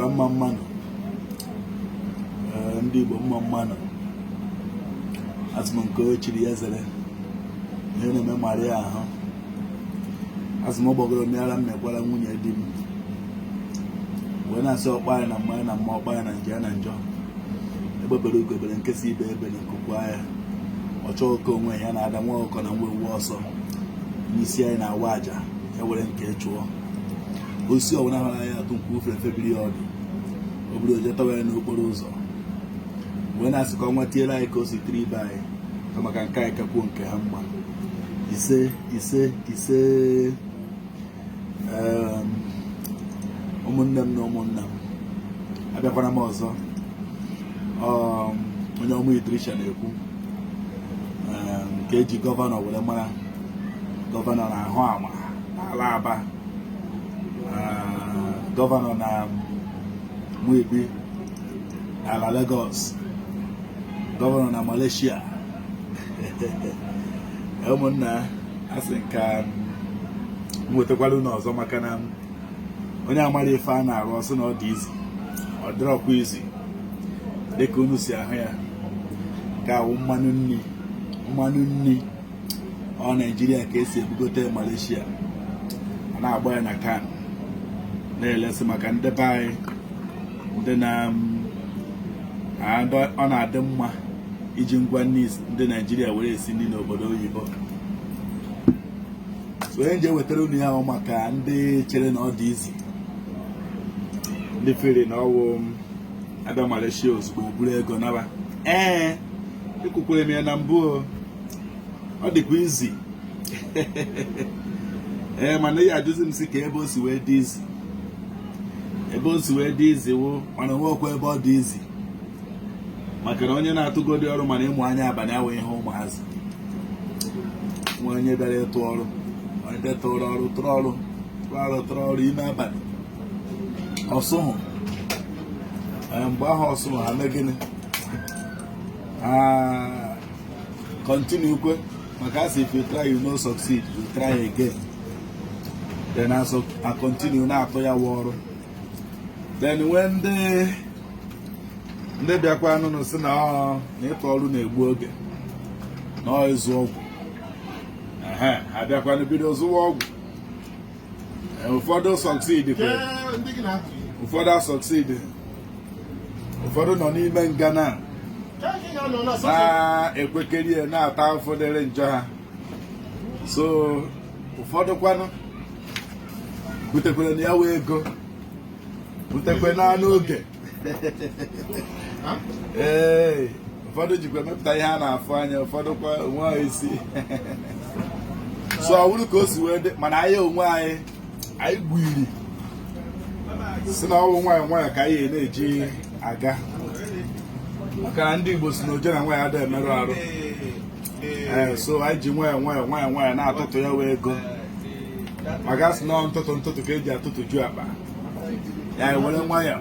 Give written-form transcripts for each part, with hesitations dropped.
Mma mma nụ. Ee, ndị Igbo, mma mma nụ. Asị m nke o chiri ya zere, ihe na-eme mara ya ahụ. Asị m ọgbọgoro mịara m mekwara nwunye di m wee na-asị ọkpa anyị na mmanya na mma, ọkpa anyị na nje ya na njọ. Egbebere ugobere nkesa ibe ebere nkukwa ya ọ chọọ oke onwe ya na-ada nwa ọkụkọ na nwa ewu ọsọ. N'isi anyị na-awa aja ya were nke chụọ osisi ọbụla hụrụ anyị atụ nke ufe efebiri ya ọdụ obere oje tawa ya n'okporo ụzọ wee na-asị ka ọnwa tiere anyị ka o si tiri ibe anyị ka maka nke anyị kakwuo nke ha mma. Ise, ise, ise. Ụmụnne m na ụmụnna m, abịakwara m ọzọ. Onye ọmụ Idrisha na-ekwu, nke eji governor were mara, governor na-ahụ ama n'ala Aba, governor na Muibi n'ala Lagos, governor na Malaysia. Ụmụnna, asị nka m wetakwara unu ọzọ maka na onye amara ife a na-arụ ọsọ na ọ dị easy, ọ dịrọkwa easy dịka unu si ahụ ya. Nke awụ mmanụ nri, mmanụ nri ọ Naijiria ka esi ebugote Malaysia, a na-agba ya na can na-elesi maka ndị be anyị, ndị na ọ na-adị mma iji ngwa nri ndị Naijiria were esi nri n'obodo oyibo. So onye nje wetara unu ya maka ndị chere na ọ dị easy, ndị fere na ọwụ abịa Malaysia ozugbo buru ego naba. Ee, ekwukwere m ya na mbụ, ọ dịkwa easy. Ee, mana ihe ajụzi m si ka ebe o si wee dị easy, ebe o si wee dị easy wụ mana onwekwa ebe ọ dị easy, maka na onye na-atụgodi ọrụ mana ịmụ anya abalị awụ ihe ụmụazị nwe. Onye bịara ịtụ ọrụ, onye tụrụ ọrụ, tụrụ ọrụ, tụrụ ọrụ, tụrụ ọrụ ime abalị, ọsụhụ. Mgbe ahụ ọsụhụ ha mee gịnị? Ha continue kwe, maka asị if you try you no succeed, you try again. Then I continue na-atụ ya wụ ọrụ. Then nwee ndị bịakwa nụnụ si na ọ na ịtụ ọrụ na-egbu oge, na ọ ịzụ ọgwụ. Ha bịakwanụ bido zụwa ọgwụ. Ụfọdụ succeed kwe, ụfọdụ asucceed, ụfọdụ nọ n'ime nga na na-ekwekeri ya, na-ata afọ dịrị njọ ha. So ụfọdụ kwanụ butekwere na ya wee ego butekwe naanị oge. Ee, ụfọdụ jikwa emepụta ihe a na-afụ anya, ụfọdụ kwa onwe isi. So ọ bụrụ ka o si wee dị, mana anyị onwe anyị, anyị gwiri si na ọwụ nwayọ nwayọ ka anyị na-eji aga, maka na ndị Igbo si na oje na nwaanyị ada emerụ arụ. Ee, so anyị ji nwayọ nwayọ nwayọ nwayọ na-atụtụ ya wee ego, maka sị na ntụtụ ntụtụ ka eji atụtụ ju akpa ya. Were nwayọ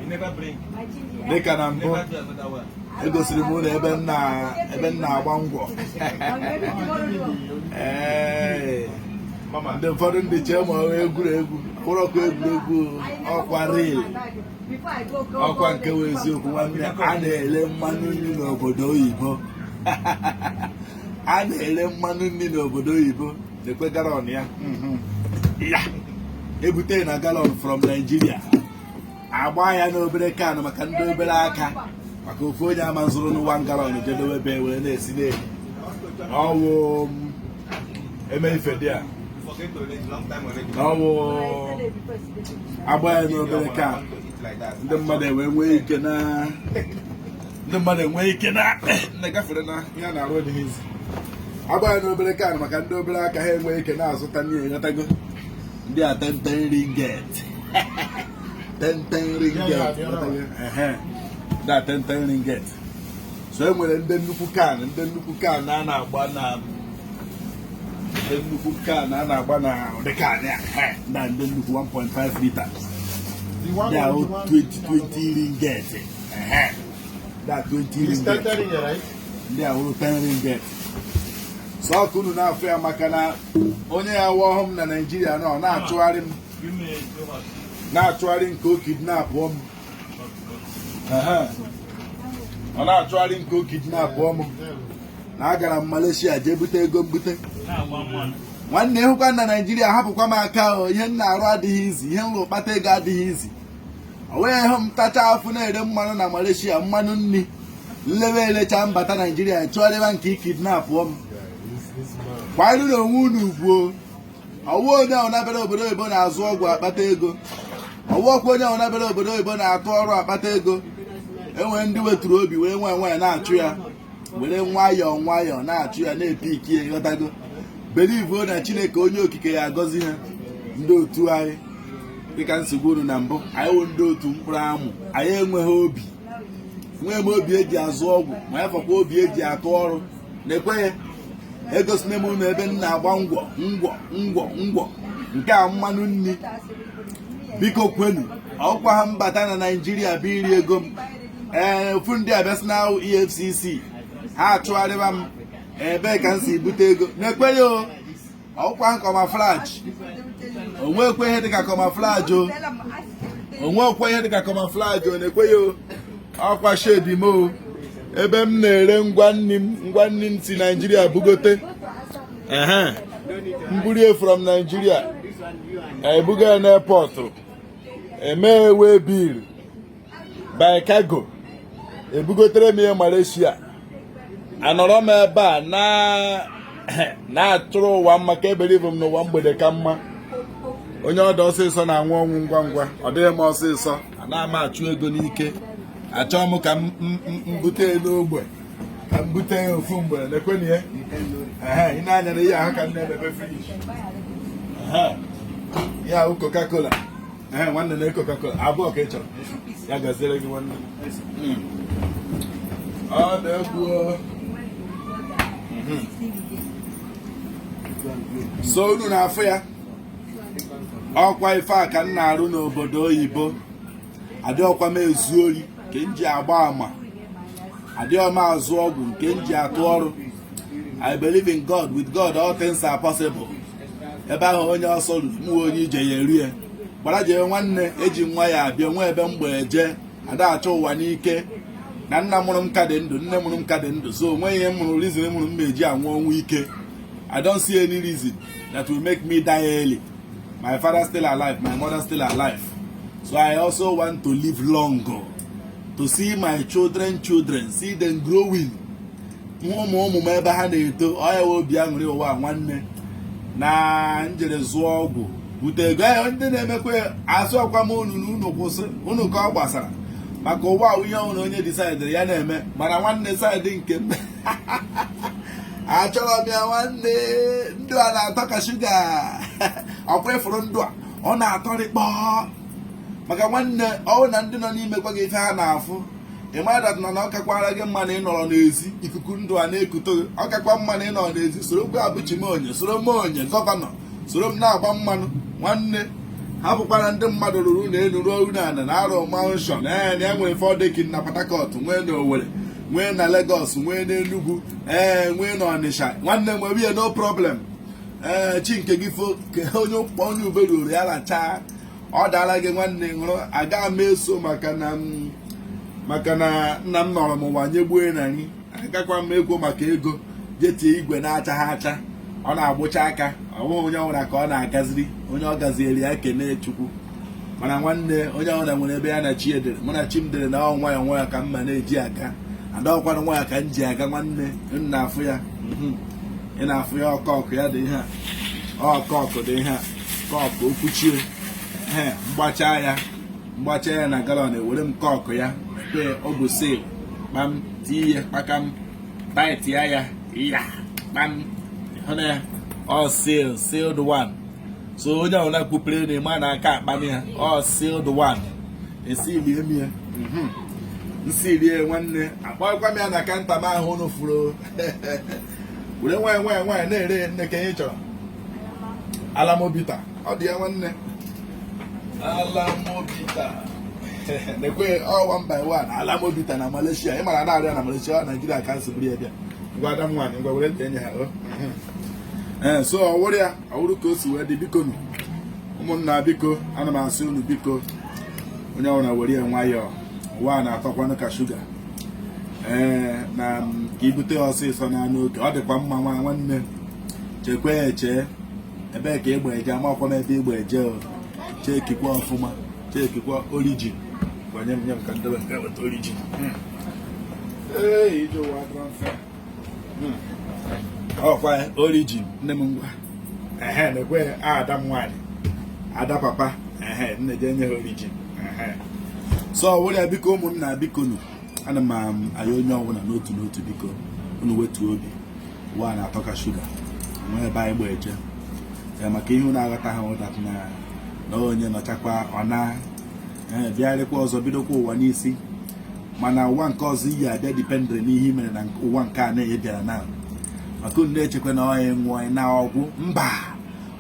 dịka na mbụ egosiri m ụlọ ebe m na-agba ngwọ. Ee, ndị ụfọdụ ndị chee ma ọ egwuregwu, kwụrọkwa egwuregwu, ọkwa real, ọkwa nke wụ eziokwu. Nwanne, a na-ere mmanụ nri n'obodo oyibo, a na-ere mmanụ nri n'obodo oyibo. Lekwe gallon ya ya ebute na gallon from Nigeria, agba ya n'obere can maka ndị obere aka, maka ofu onye ama nzụrụ n'ụwa gallon jedowe ebe were na-esi na-eri ọwụ eme ife dị a na ọwụ agba ya n'obere can, ndị mmadụ enwee nwee ike na ndị mmadụ enwee ike na nne gafere na ihe a na-arụ adịghị izi. Agba ya n'obere can maka ndị obere aka, ha enwee ike na-azụta nri. Ịghọtago? Ndị a 10 ringgit, 10 ringgit. Ehe, ndị a 10 ringgit. So e nwere ndị nnukwu can, ndị nnukwu can a na-agba na ndị nnukwu can a na-agba na ụdị can a na ndị nnukwu 1.5 liters, ndị ahụ 20 20 ringgit. Ehe, ndị a 20 ringgit, ndị ahụ 10 ringgit. So ọkụ unu na-afụ ya maka na onye ya wụ ọhụụ m na Naijiria nọ na-achụgharị m, na-achụgharị nke o kidnapụọ m. Ehe. Ọ na-achụgharị nke o kidnapụọ m na agara m Malaysia jee bute ego mbute. Nwanne, ịhụkwa na Naijiria, hapụkwa m aka o. Ihe m na-arụ adịghị izi, ihe m rụrụ kpata ego adịghị izi. O wee hụ m tacha afụ na-ere mmanụ na Malaysia, mmanụ nri nlewe elecha mbata Naijiria, chụgharịba nke kidnapụọ m. Kwanyere na onwe unu ugwu. Ọwụ onye ahụ na-abịara obodo oyibo na-azụ ọgwụ akpata ego, ọwụ ọkwa onye ahụ na-abịara obodo oyibo na-atụ ọrụ akpata ego. Enwere ndị weturu obi were nwayọ nwayọ na-achụ ya, were nwayọọ nwayọọ na-achụ ya, na-epe ikie. Ghọtago? Believe na Chineke onye okike ya agọzi ha. Ndị otu anyị, dịka nsogbu unu na mbụ, anyị wụ ndị otu mkpụrụ amụ. Anyị enweghị obi, nwee m obi eji azụ ọgwụ, ma ya fọkwa obi eji atụ ọrụ. Na-ekweghị egosina m unu ebe m na-agba ngwọ ngwọ ngwọ ngwọ nke a mmanụ nri. Biko kwenu, ọkwa ha mbata na Naijiria bụ iri ego m. Ee, ofu ndị abịa sị na EFCC ha achụgharịba m, ebee ka m si bute ego? Na-ekweghị o, ọkwa camouflage. Onwekwe ihe dịka camouflage o, onwekwe ihe dịka camouflage o. Na-ekweghị o, ọkwa shed m o, ebe m na-ere ngwa nri m, ngwa nri m si Naijiria bugote. Ehe, mburie from Nigeria, ebuga ya n'airport, emewe bill by cargo, ebugotere m ihe Malaysia. Anọrọ m ebe a na na-atụrụ ụwa mma ka eberibu m n'ụwa mgbede ka mma. Onye ọdụ ọsịsọ na-anwụ ọnwụ ngwa ngwa. Ọ dịghị m ọsịsọ, ana m achụ ego n'ike. Achọọ m ka m bute ya n'ogbe, ka m bute ya ofu mgbe. Lekwenụ ya. Ehe, ị na-anya na ihe ahụ ka m na-emebe finish. Ehe, ihe ahụ Coca-Cola. Ehe, nwanne, na Coca-Cola abụọ ka ị chọrọ. Ya gaziere gị, nwanne. Ọ na-ekwu o. So unu na-afụ ya, ọkwa ife a ka m na-arụ n'obodo oyibo. Adịọkwa m ezu ori nke m ji agba ama, adịghị m azụ ọgwụ nke m ji atụ ọrụ. I believe in God. With God all things are possible. Ebe ahụ onye ọsọ ruru mụ, onye ije ya erie gbara jee. Nwanne, eji nwa ya abịa nwa ebe mgbe eje ada achọ ụwa n'ike. Na nna mụrụ m ka dị ndụ, nne mụrụ m ka dị ndụ, so onwe ihe m mụrụ, reason mụrụ m eji anwụ ọnwụ ike. I don't see any reason that will make me die early. My father still alive, my mother still alive, so I also want to live long to see my children children, see them growing, ụmụ ụmụ m ebe ha na-eto. Ọya obi aṅụrị ụwa. Nwanne, na njere zụọ ọgwụ bute ego ya, ndị na-emekwa asụ ọkwa m unu na unu kwụsị unu ka ọ gbasara, maka ụwa ahụ ihe ọhụrụ onye decidịrị ya na-eme. Mana nwanne, side nke m, achọrọ m ya. Nwanne, ndụ a na-atọ ka shuga. Ọkwa ịfụrụ ndụ a, ọ na-atọrịkpọ, maka nwanne, ọwụ na ndị nọ n'ime gwa gị ife ha na-afụ, ị mara that na ọ kakwara gị mma na ị nọrọ n'ezi. Ikuku ndụ a na-ekute gị, ọ kakwa mma na ị nọrọ n'ezi. Soro kwe abụchimonye, soro m onye governor, soro m na-agba mmanụ. Nwanne, hapụkwara ndị mmadụ rụrụ ụlọ elu, ruo ụlọ ala na arụ mansion. Ee, na e nwere four-decking na Port Harcourt, nwee na Owerri, nwee na Lagos, nwee na Enugu, ee, nwee na Ọnịsha. Nwanne m, nwere no problem. Ee, chi nke gị fo ka onye ụkpọ onye ube ruru ya lachaa, ọ daala gị. Nwanne, ṅụrụ aga m eso, maka na nna m nọrọ m ụwa nyegbue na nri. Agakwa m ekwo maka ego jetie igwe na-acha ha acha, ọ na-agbụcha aka. Ọ bụghị onye ọbụla ka ọ na-agaziri, onye ọ gazieri ya kene Chukwu. Mana nwanne, onye ọbụla nwere ebe ya na chi edere. Mụ na chi m dere na ọ nwayọọ nwayọọ ka m ma na-eji aga, adọkwanụ nwayọọ ka m ji aga. Nwanne, m na-afụ ya, ị na-afụ ya, ọkọọkụ ya dị ihe a, ọkọọkụ dị ihe a, kọkụ okwuchie. Ee, mgbachaa ya, mgbachaa ya na gallon, ewere m kọkụ ya mepee ogosil kpam, tinye kpakam, tight ya ya ya kpam. Hụ na ya, ọ seal, sealed one. So onye ọbụla kwupere na ịma na aka akpani ya, ọ sealed one, esilie m ya nsilie. Nwanne, akpọkwa m ya na counter m ahụ unu furu, were nwayọ nwayọ nwayọ na-ere. Nne, ka ihe chọrọ Alomo Bitters, ọ dị ya. Nwanne, Alomo Bitters nekwe, ọ one by one. Alomo Bitters na Malaysia, ị mara na-arịa na Malaysia, ọ Naijiria ka nsị buru ya bịa. Ngwa, ada m nwaanyị, ngwa, were enye ha. Ee, so ọ wụrụ ya, ọ wụrụ ka o si wee dị. Biko nụ, ụmụnna, biko, ana m asị unu biko, onye ọbụla were ya nwayọọ. Ụwa na-atọkwanụ ka shuga. Ee, na ka ibute ya ọsịsọ na n'oge ọ dịkwa mma. Nwa nwanne, chekwa eche ebee ka ịgba eje. Amakwa m ebe ịgba eje o. Chekikwa ọfụma, chekikwa origin. Gwanye m, nye m ka ndebe nke weta origin. Ee, ije ụwa adịrọ mfe. Ọkwa origin, nne m, ngwa. Ehe, nekwe ada m nwaanyị, ada papa. Ehe, nne, je nye ha origin. Ehe, so were ya. Biko ụmụnna, biko nụ, ana m ayọ onye ọbụla n'otu n'otu, biko unu wetuo obi. Ụwa na-atọ ka shuga, nwee ebe anyị gba eje. Ee, maka ihe unu aghọta ha ụdat na onye nọchakwa ọ na ee bịarịkwa ọzọ, bidokwa ụwa n'isi. Mana ụwa nke ọzọ iyi abịa dependịrị n'ihe i mere na ụwa nke a na-enye bịara na maka unu na-echekwa na ọya nwụọ na ọgwụ mba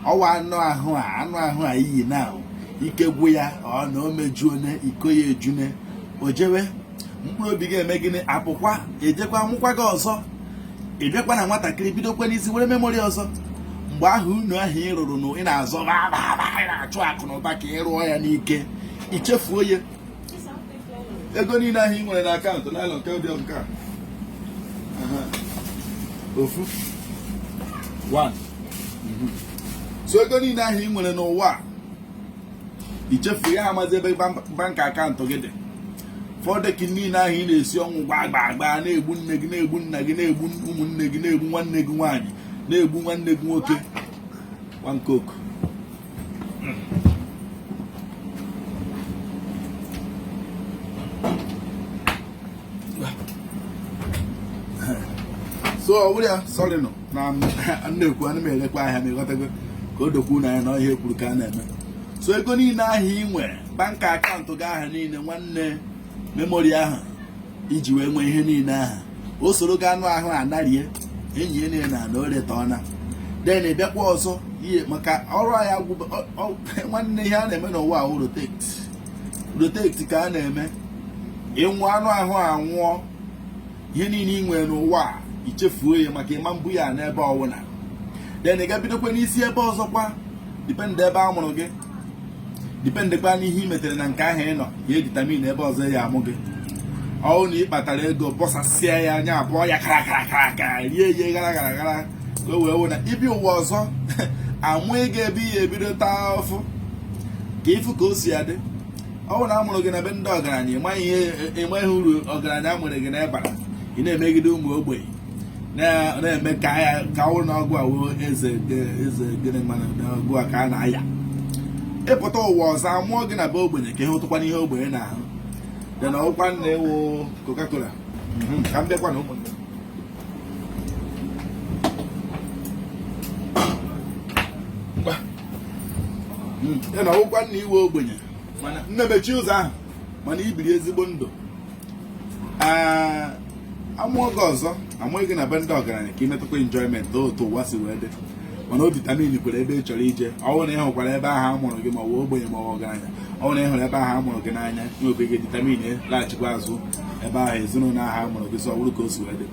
ọwa anụ ahụ a, anụ ahụ a iyi na ike gwụ ya, ọ na o mejuone iko ya ejune, o jewe. Mkpụrụ obi ga-eme gịnị? Apụkwa, ejekwa mụkwa gị ọzọ. Ị bịakwa na nwatakịrị, bidokwa n'isi, were memory ọzọ. Mgbe ahụ unu ahụ ị rụrụ nụ, ị na-azọ ba ba ba, ị na-achụ akụ na ụba ka ị rụọ ya n'ike, ichefuo ya. Ego niile ahụ ị nwere na akaụntụ n'alọ nke dị nke a. Aha. Ofu one. So ego niile ahụ ị nwere n'ụwa a, ichefu ya, amazi ebe bank account gị dị. Fọdeki niile ahụ ị na-esi ọnwụ gbaa gbaa gbaa, na-egbu nne gị, na-egbu nna gị, na-egbu ụmụnne gị, na-egbu nwanne gị nwaanyị, na-egbu nwanne gị nwoke. One Coke. So ọ bụrụ ya, sorry nọ na m na-ekwu, ana m elekwa ahịa ma ịghọtago ka o dokwu na ya na ihe kwuru ka a na-eme. So ego niile ahụ ị nwere, bank account gị ahụ niile, nwanne, memory ahụ iji wee nwee ihe niile ahụ, o soro gị anụ ahụ anarie enyi ya niile na na o retọna. Then ị bịakwa ọzọ ihe maka ọrụ anyị agwụ. Nwanne, ihe a na-eme n'ụwa ahụ, rotate rotate ka a na-eme. Ịnwụ, anụ ahụ anwụọ, ihe niile ị nwere n'ụwa a ichefuo ya, maka ịma mbụ ya n'ebe ọwụna. Then ị ga-bidokwa n'isi ebe ọzọkwa, depend ebe a mụrụ gị, dependịkwa n'ihe ị metere na nke ahụ ị nọ ya, edetermine ebe ọzọ ya amụ gị. Ọwụ na ị kpatara ego, bọsasịa ya anya abụọ ya, kara kara kara kara, rie ya gara gara gara, ka o wee wụ na ibi ụwa ọzọ amụ ego ebe ihe ebido taa ọfụ ka ịfụ ka o si adị. Ọ bụrụ na a mụrụ gị na be ndị ọgaranya, ịmaghị uru ọgaranya a mụrụ gị na ịbara, ị na-emegide ụmụ ogbenye, na-eme ka ya ka ọ bụrụ na ọgụ awụ eze eze gịnị, mana na ọgụ a ka a na-aya. Ịpụta ụwa ọzọ, amụọ gị na be ogbenye, ka ịhụtụkwa n'ihe ogbenye na-ahụ dị na ọkwa nna ewu Coca-Cola. Ka m bịakwa na ụmụnne m. Ya na ọgwụkwa nna iwe ogbenye, mana nne mechie ụzọ ahụ, mana ibiri ezigbo ndụ. Ee, amụọ gị ọzọ, amụghị gị na be ndị ọgaranya, ka ị metụkwa enjoyment otu ụwa si wee dị. Mana o determine kwere ebe ị chọrọ ije. Ọ bụrụ na ị hụkwara ebe ahụ a mụrụ gị, ma ọ bụ ogbenye ma ọ bụ ọgaranya, ọ bụrụ na ị hụrụ ebe ahụ a mụrụ gị n'anya, nwekwa ike determine laghachikwa azụ ebe ahụ, ezinụlọ ahụ a mụrụ gị. So ọ bụrụ ka o si wee dị,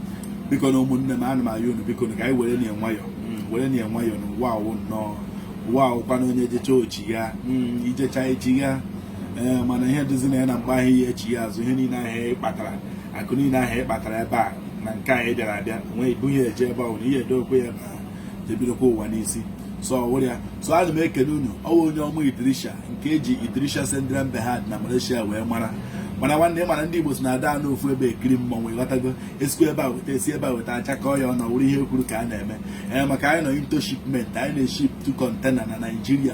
biko na ụmụnne m, ana m ayọ unu, biko na ka anyị were na nwayọ, were na nwayọ na ụwa awụ nnọọ ụwa awụkwa na onye jecha ochi ya, ijecha echi ya. Ee, mana ihe dịzi na ya na mgbe ahụ ihe echi ya azụ, ihe niile ahụ ị kpatara, akụ niile ahụ ị kpatara ebe a na nke anyị bịara abịa nwee ibu ihe eje ebe ahụ na ihe edokwe ya ebe ahụ, jebidokwa ụwa n'isi. So ọ wụrụ ya. So ana m ekene unu. Ọwụ onye ọma Idrisha, nke eji Idrisha Sendirian Berhad na Malaysia wee mara. Mana nwanne, ị mara ndị Igbo si na ada n'ofu ebe ekiri mmọnwụ, ịghọtago? Esikwa ebe a weta, esi ebe a weta, achakọ ya ọnụ, wụrụ ihe kwuru ka a na-eme. Ee, maka anyị nọ into shipment, anyị na-eship to container na Nigeria.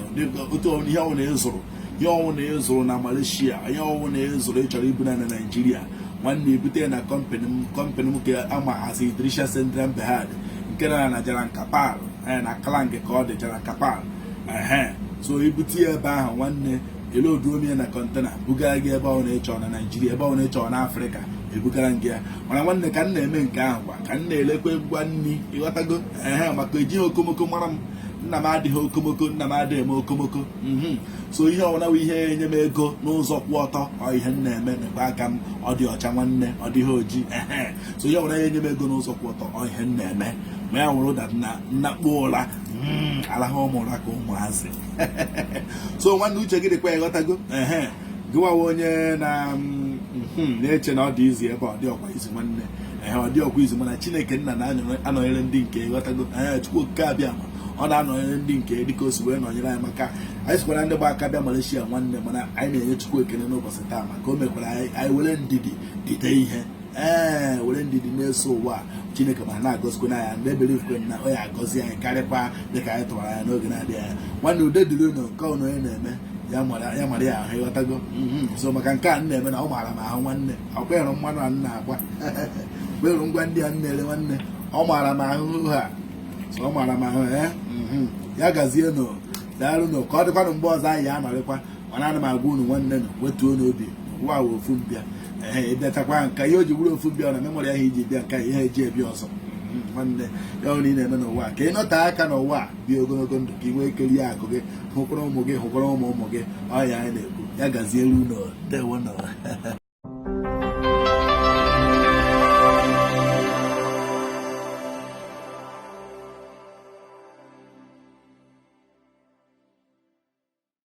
Otu ihe ọbụla ị zụrụ, ihe ọbụla ị zụrụ na Malaysia, ihe ọbụla ị zụrụ ị chọrọ ibuna na Nigeria, nwanne, ebute ya na company m. Company m ka ama as Idrisha Sendirian Berhad, nke nọ na Jalan Kapal, na Klang ka ọ dị, Jalan Kapal. Ehe, so ibute ya ebe ahụ, nwanne, eloduo ya na container, bugara gị ebe ọ na ịchọ na Naijiria, ebe ọ na ịchọ na Afrịka, ebugara gị ya. Mana nwanne, ka m na-eme nke ahụ kwa, ka m na-elekwa ngwa nri, ịghọtago? Ehe, maka ejighị okomoko mara m. Nna m adịghị okomoko, nna m adịghị eme okomoko. So ihe ọbụla bụ ihe enye m ego n'ụzọ kwụ ọtọ, ọ ihe m na-eme nekwa aka m ọ dị ọcha, nwanne, ọ dịghị oji. Ehe, so ihe ọbụla ya enye m ego n'ụzọ kwụ ọtọ, ọ ihe m na-eme. Ma ya nwụrụ that na nnakpu ụra, alahụ ụmụ ụra ka ụmụazị. So nwanne, uche gị dịkwa, ịghọtago? Ehe, gịwawa onye na Na-eche na ọ dị easy ebe ọ dị ọkwa easy, nwanne. Ee, ọ dị ọkwa easy, mana Chineke nna na-anọnyere ndị nke, ịghọtago? Ee, Chukwu Okike Abịa ma ọ na-anọnyere ndị nke dịka o si wee nọnyere anyị, maka anyị sikwara ndị gba aka bịa Malaysia, nwanne. Mana anyị na-enye Chukwu ekele n'ụbọchị taa maka o mekwara anyị were ndidi dide ihe, ee, were ndidi na-eso ụwa. Chineke ma na-agọzikwa ya, ndị ebere na ọ ya agọzi anyị karịkwa dịka anyị tụwara anya n'oge na-adịghị anya. Nwanne, udo dịrị unu. Nke ọnụ onye na-eme ya mara ya ahụ, ịghọtago? So maka nke a m na-eme na ọ maara m ahụ, nwanne. Ọ kwerụ mmanụ a m na-agba, kwerụ ngwa ndị a m na-ere, nwanne, ọ maara m ahụhụ ha. So ọ maara m ahụ. Ee, ya gazie nụ, daalụ nụ, ka ọ dịkwanụ mgbe ọzọ anyị ya anọrịkwa. Mana ana m agwa unu, nwanne nụ, wetuo n'obi, ụwa wụ ofu mbịa. Ee, ịbịachakwa nka ihe o ji bụrụ ofu mbịa na memory ahụ iji bịa nka ihe eji ebi ọzọ, nwanne. Ya ọrụ ị na-eme n'ụwa, ka ị nọte aka n'ụwa, bie ogologo ndụ, ka ị nwee ike rie akụ gị, hụkwara ụmụ gị, hụkwara ụmụ ụmụ gị. Ọya anyị na-ekwu, ya gaziere unu. Ndewo nọ.